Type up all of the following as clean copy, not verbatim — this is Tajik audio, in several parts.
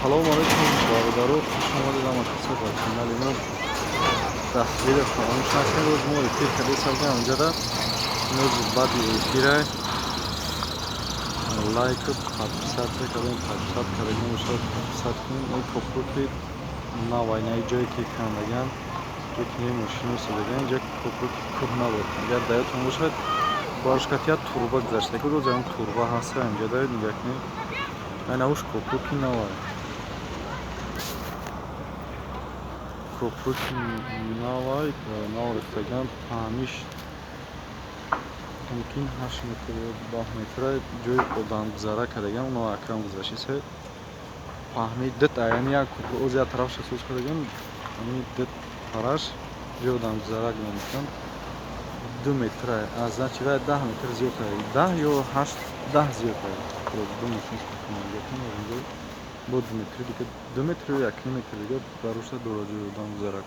Салому алейкум, бародаро, хуш омадед ҳама касо ба канали мо. Дастгирӣ фаромӯш накунед. Рӯз мо эфир кардем онҷода. Имрӯз баъди эфира лайку подписаться кардем, подписать кардем, бошад подписать кунем. Ин копруки навай, на ҷое ки кандаган, ҷое ки мошино содаган, инҷа копруки кӯҳна буд. Агар дар ёдтон бошад, барушкатия турба гузашта. Рӯз ҳам турба ҳаст инҷа, дар нигоҳ кунед. Айнауш копруки навай. Копруки навай, нав рехтаган, паҳниш мумкин 8 метр ё 10 метра, ҷои одамгузара кардаган, оно акрам гузаштисе. Паҳни дит, яъне як оз як тарафша соз кардаган, ҳамин дит параш ҷои одамгузара гумонмекунам 2 метра, аз значит вай 10 метр зиёд, 10 ё 8, 10 зиёд. Ду мошин инҷо бо 2 метри дига, 2 метр ё 1 метр дига барошта дора ҷои одамгузарак.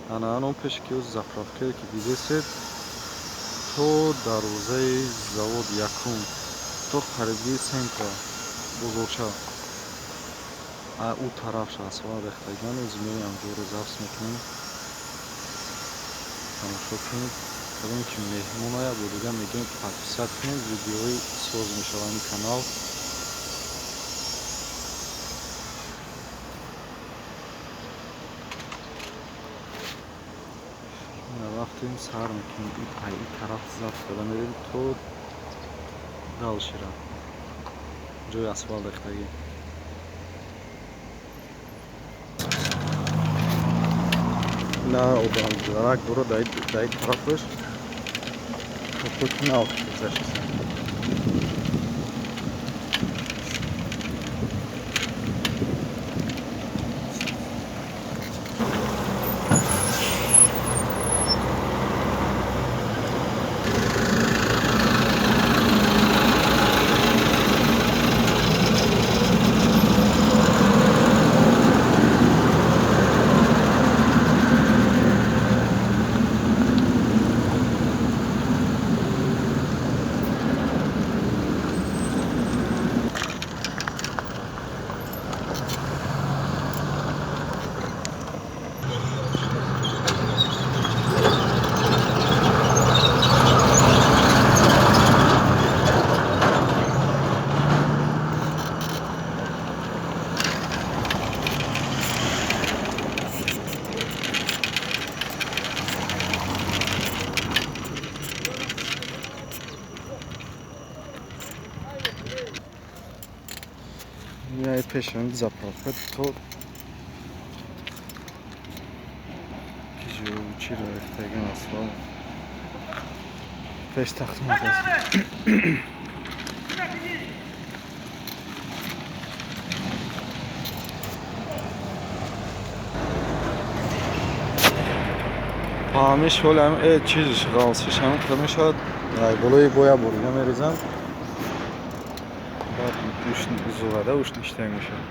Ана анон пеши ки заправкае ки дидесед, то дарвозаи завод якум, то қарибгии центра бозорча, ӯ тарафша асфалт рехтаган. Ози мерем ҷоро запис мекунем, тамошо кунед. Кадоме ки меҳмон ояд, бо дига мегӯем подписать кунед, видеои соз мешавад ин канал. Рафтем, сар мекунем, ин тараф запис карда мерем то далшира, ҷои асфалт рехтагӣ. На одамгузарак дора дар ин тарафаш, копруки нав гузаштист. Яй пешани заправка то чиро рехтаган асфалт пеш тахтмат аст. Паҳмиш ҳоли ҳам чизш ғалсиш ҳам қида мешавад, болои боя бурида мерезанд, баъд зурада уш ништаг мешавад.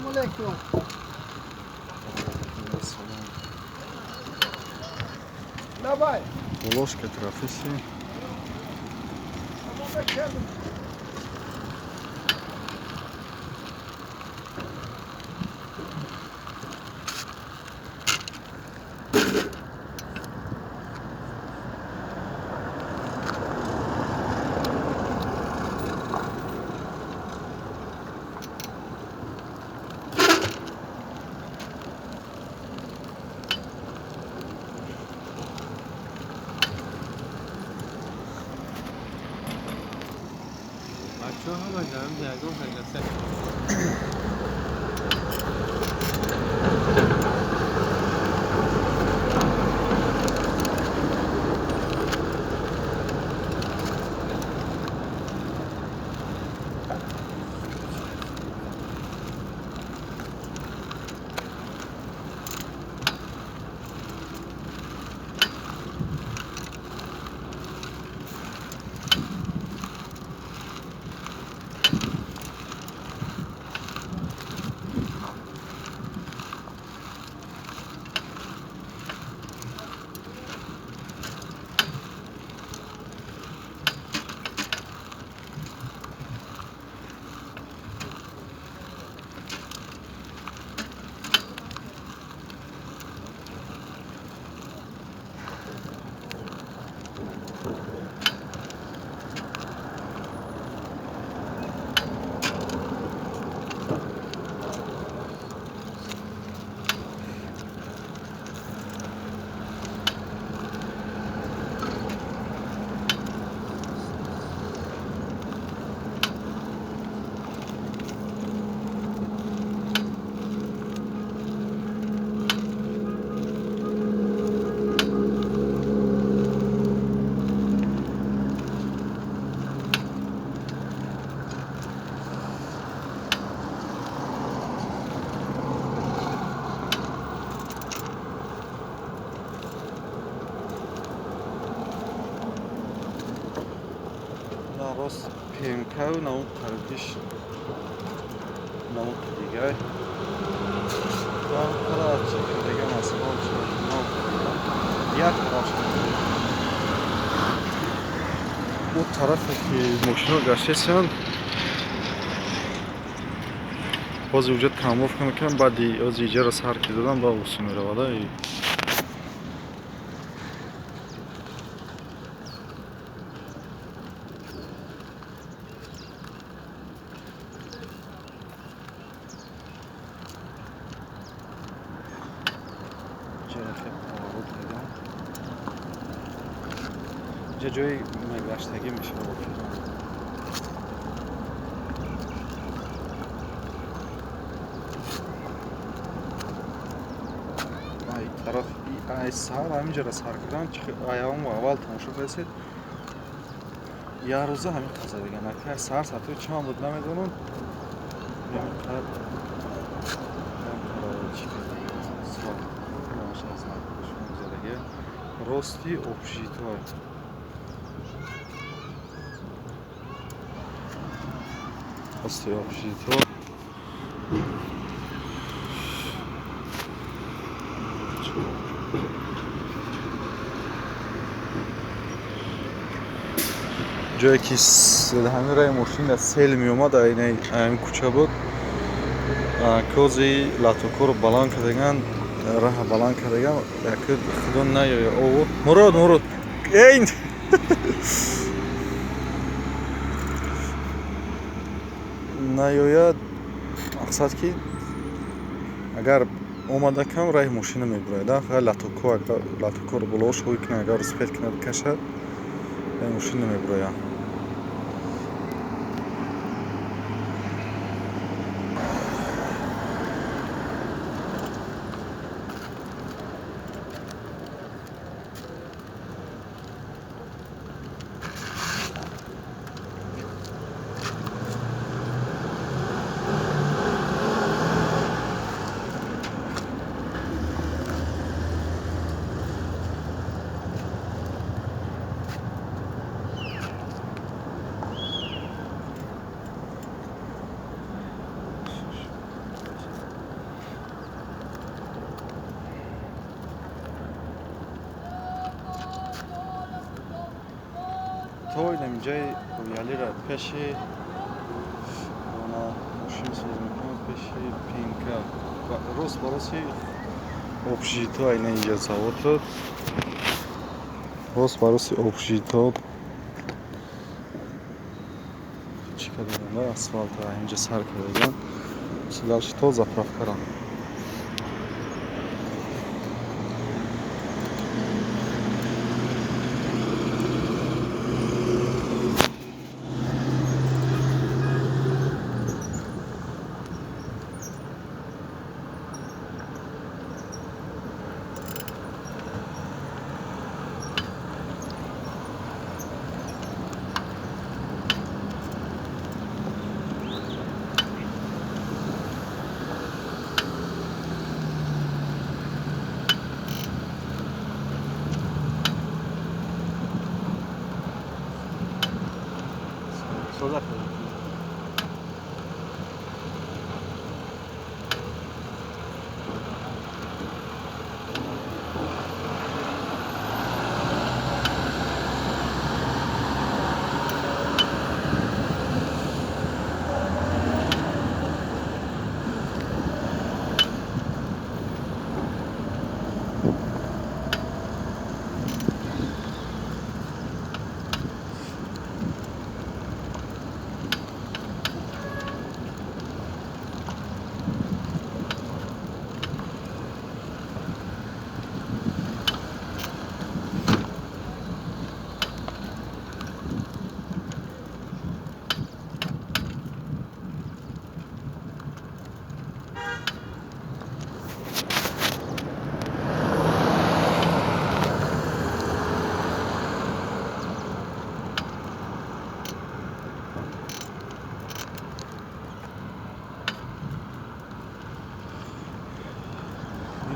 Салом алейкум. Давай. Полошка трафиси. Рост ПМК на он тарафиш, на он дигар. Там чекардаган асфалт як тараф. О тарафе ки мошино гаштесанд, боз уҷа трамовка мекунам, баъди ози иҷара сар ки додам, ба усу меравада. Инҷа ҷои мегаштагӣ мешавад. Ай тараф, ай сар ҳаминҷара сар кардан, аявом аввал тамошо кардед. Як рӯза ҳамин қазадаган. Ака сар саатҳои чанд буд намедонам. Рости общежитие. Рости общежитие. Ҷое ки ҳамин раи мошин сел меомад, айн кӯча буд. Кози латокоро баланд кардаган, раҳа баланд кардаган, яке худо наёя ову. Мурод, Мурод. Эй! Наёяд, мақсад ки агар омада кам раҳи мошина мебурояд, фақат латоко, агар латокоро болош ҳой кунад, агар успет кунад бикашад, раҳи мошина мебурояд. То инаминҷаи Роялира пеши мошин соз мекунад, пеши пинка рост ба рости общежито, айна инҷа завод рост ба рости общежито чӣ кардаган, асфалт инҷа сар кардаган, дальше то заправкара.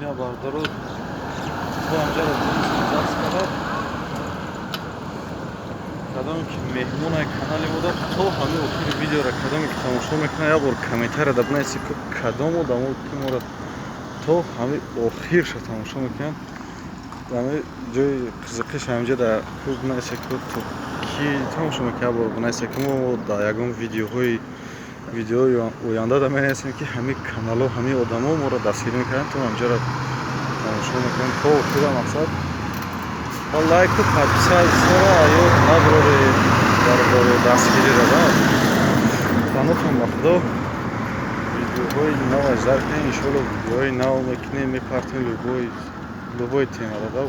Ина бародаро то ҳамҷаро запис кард. Кадоме ки меҳмонаи канали мода то ҳамин охири видеора кадоме ки тамошо мекунад, як бор комментария да бинависед, ки кадом одамо ки моро то ҳамин охирша тамошо мекунанд. Ҳамин ҷои қизиқиш ҳаминҷа да ку бинависед, ки то ки тамошо мекунад, як бор бинависед, ки мо дар ягон видеои оянда да менависем, ки ҳамин каналҳо, ҳамин одамо моро дастгирӣ мекунанд, то ҳамҷаро тамошо мекунем то охира. Мақсад лайку подписатсияро ёд набароред, бародаро дастгириро да танотон ба худо. Видеоҳои нав аждар кунем, иншоалло видеоҳои нав мекунем, мепартем любой темаро да.